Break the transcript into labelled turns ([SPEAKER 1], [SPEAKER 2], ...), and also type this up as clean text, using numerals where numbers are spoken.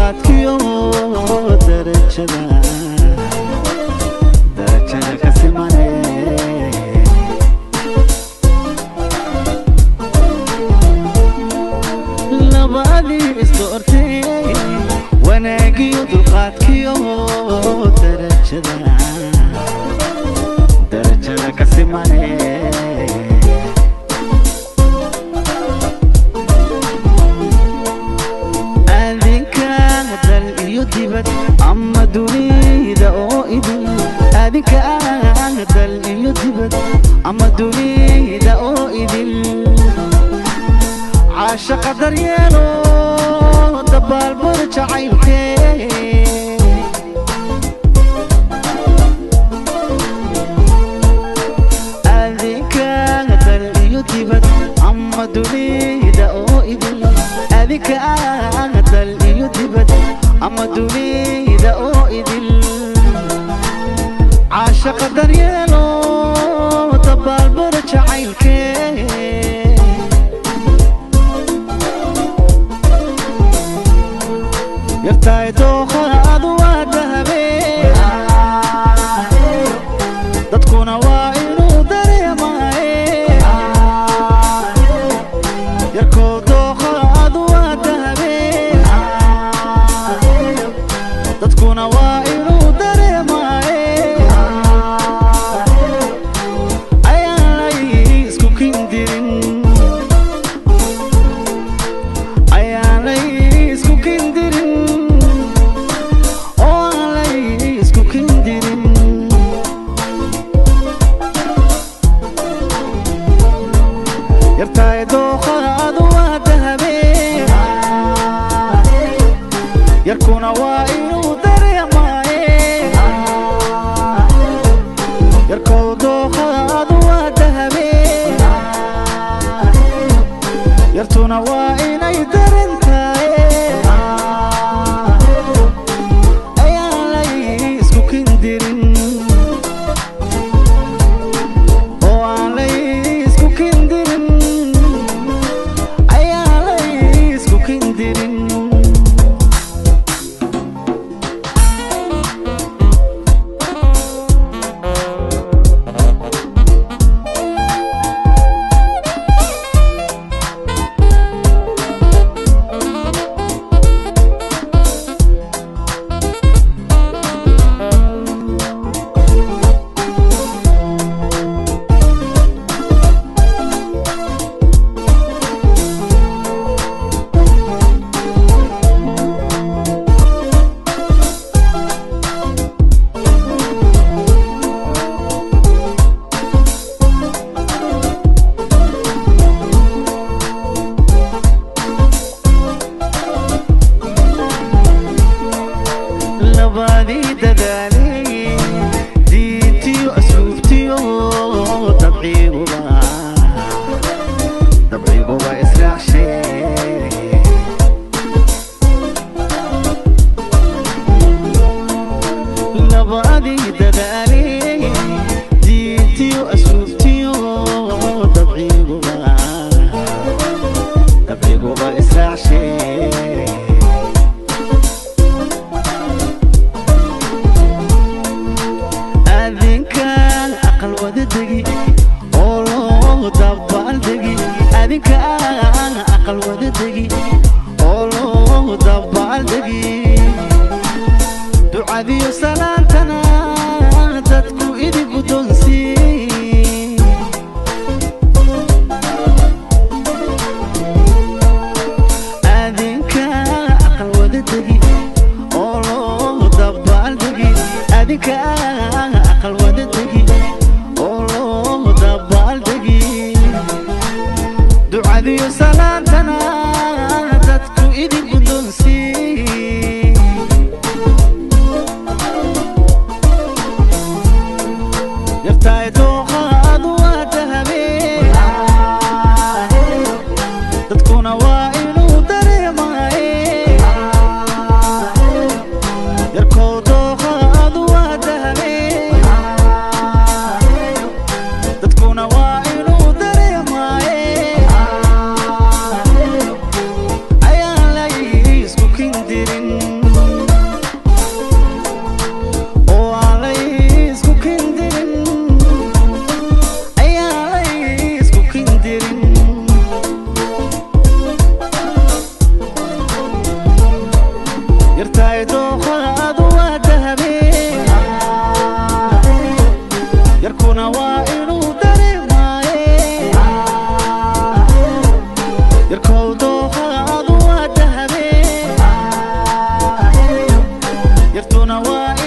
[SPEAKER 1] dulqaadkiyo darajada darajada ka simane. Labadii isdoortay wanaagiyo dulqaadkiyo darajada darajada ka simane. Adinka dal iyo dibad ama dunida oo idin, adinka dal iyo dibad ama dunida oo idin, caashaqa daryeelo dabaalbar jacaylkee. Adinka dal iyo dibad ama dunida oo idin, adinka dal iyo dibad ama dunida oo idin, caashaqa daryeelo dabaalbar jacaylkee. Yartaay dooqaadu waa dahabe, dadkuna waa inuu dareemaaye. Yarkoo dooqaadu waa dahabe, dadkuna waa inuu dareemaaye. Ayaan lay isku kindirin, ayaan lay isku kindirin, oo aan lay isku kindirin. Yartaay dooqaadu waa dahabe, yarkuna waa inuu dareemaaye. Yarkow dooqaadu waa dahabe, yartuna waa inay darentaaye. Ayaan lay isku kindirin, oo aan lay isku kindirin, ayaan lay isku kindirin. Labadii dadaalay diintiyo asluubtiyo dabciguba dabciguba israacshay. Labadii dadaalay diintiyo asluubtiyo dabciguba dabciguba israacshay. Adinka aqal wada degi oo loo dabaaldegi, adinka aqal wada degi oo loo dabaaldegi, ducadiyo salaantana dadku idin guddoonsii. Adinka aqal wada degi oo loo dabaaldegi, adinka aqal wada degi oo loo dabaaldegi, ducadiyo salaantana dadku idin guddoonsii. Yartaay dooqaadu waa dahabe, dadkuna waa inuu dareemaaye. Yarkow dooqaadu waa dahabe, dadkuna waa inuu dareemaaye. Ayaan lay isku kindirin. Dantuna waa